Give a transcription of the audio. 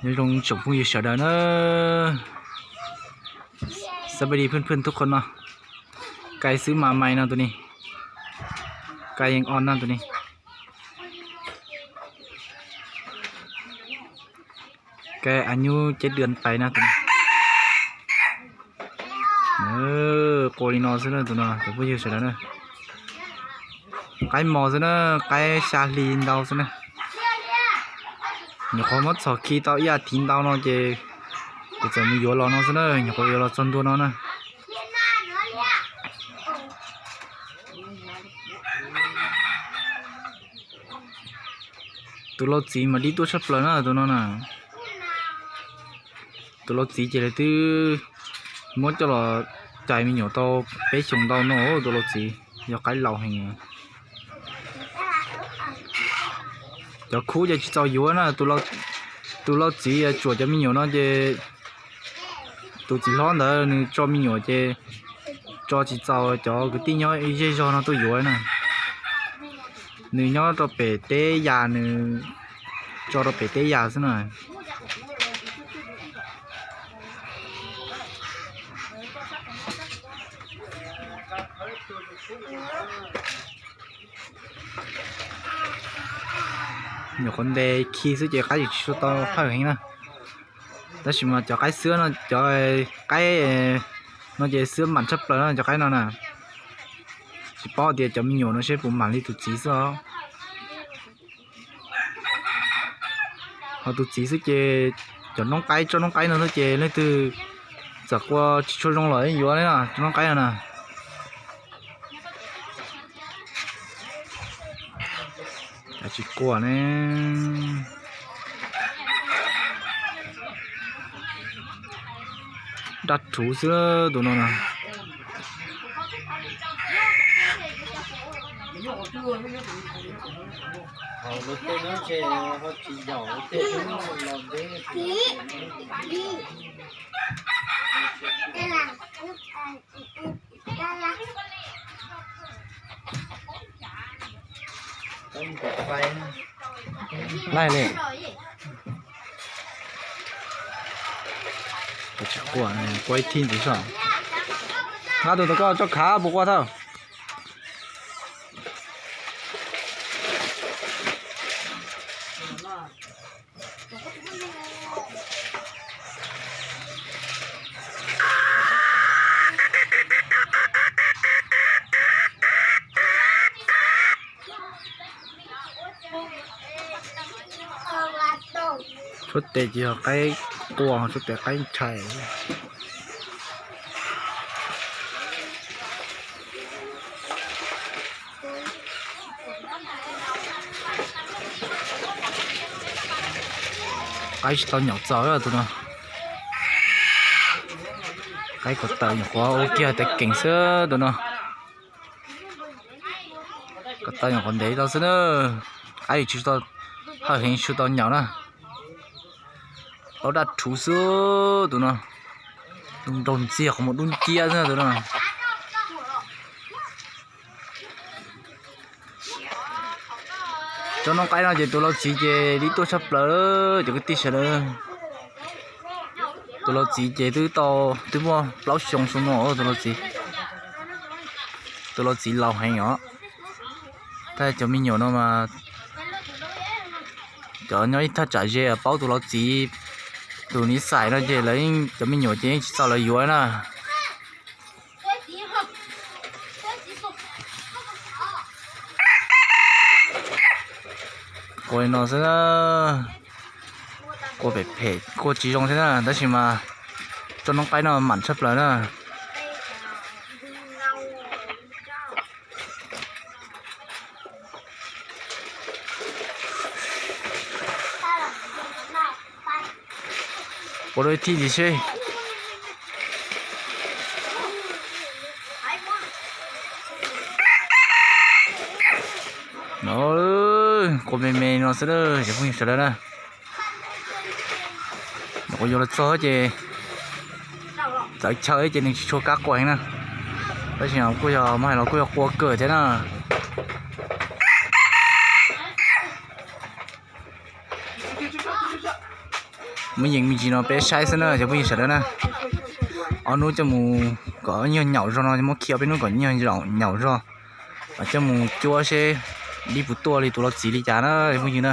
Nyob zoo tsoom phooj ywg sawv daws na, xab pab di phwj phwj tub qhov no, kai xwb mas mai no tus ni, kai yeej on no tus ni, kai a nyub ceb dwm tais no tus ni. Qua li no xwb na tus no cov phooj ywg sawv daws na. Qaib mos xwb na, qaib xya hli ntau xwb na. Nyuam qhuav muab txhom khi tau ib as thiv ntau no ces kuv txawm mus yuav los no xwb na, nyuam qhuav yuav los txog ntua no na. Tus lau txiv mas dib tuaj tshaj plaws na tus no na. Tus lau txiv ces lawv twb muab coj los cais me nyuam tau peb xyoos ntau no, tus lau txiv yog qaib laus heev. Cov khub ces tsis txaus yuav na, tus lau txiv tsuam cov me nyuam no ces tus txiv hlob ntawd nws tso me nyuam ces tso tsis txaus cov kwv tij nyob ib zej zog no tuaj yuav na. Nws nyob rau pem teb yas, nws tso rau pem teb yas xwb na. Nyuam qhuav ntes khi xwb ces qaib tsis tshua tau phawj heev na. Tab sis mas cov qaib xwab no, cov qaib no ces xwab mam tshaj plaws na cov qaib no na. Tsis paub tias cov me nyuam no seb puas mam li tus txiv xwb os. Ho tus txiv xwb ces cov noob qaib, tsob noob qaib no xwb ces leej twg txawm qua tsis tshua zoo los yuav li na, tsob noob qaib no na. Tsis qua ne. Daj rhuv xwb tus no na. Laij li. Tsis qua, qua ib thib ntxiv saib. Nqa tus tau koj tso khav puas qua thawj. Tshuab tes ces yog qaib qua, tshuab tes qaib ntshai. Qaib tsis tau nyaum txaus tus no. Qaib ko taw nyuam qhuav ua kiag tes keem xwb tus no. Ko taw nyuam qhuav ntev tau xwb na. Qaib tsis tau, hawj heev tsis tau nyaum na. Plaub daj rhuv xwb tus no. Nraug ntxiag qhov muag dub nciab xwb tus no. Tsob noob qaib no ces tus lau txiv ces dib tuaj tshaj plaws cov kwv tij sawv daws. Tus lau txiv ces twb tau, twb muaj plaub xyoo xwb no tus lau txiv. Tus lau txiv laus heev os. Tab cov me nyuam no mas cov nyob ib thaj tsam ze paub tus lau txiv tus niv xais no ces lawv, cov me nyuam ces yeej tsis txaus lawv yuav na. Qua li no xwb na. Qua phem phem, qua tsis zoo thiab na, tab sis mas tsob noob qaib no mam tshaj plaws na. Qua dua ib thib ntxiv seb. No, qua me me no xwb na cov phooj ywg sawv daws na. Nyuam qhuav yuav los txog ces txawv chaw ces nws tsis tshua kab qua heev na. Tab sis kuj yog muab hais los kuj yog qua kawg thiab na. Muaj yeej me ntsis no peb saib xwb na cov phooj ywg sawv daws na. Ob hnub coj mus kom nyuag nyaum zog no, muab khi ob peb hnub kom nyuag nyaum zog, coj mus cuab seb dib puas tuaj li tus los txiv li cas na cov phooj ywg na.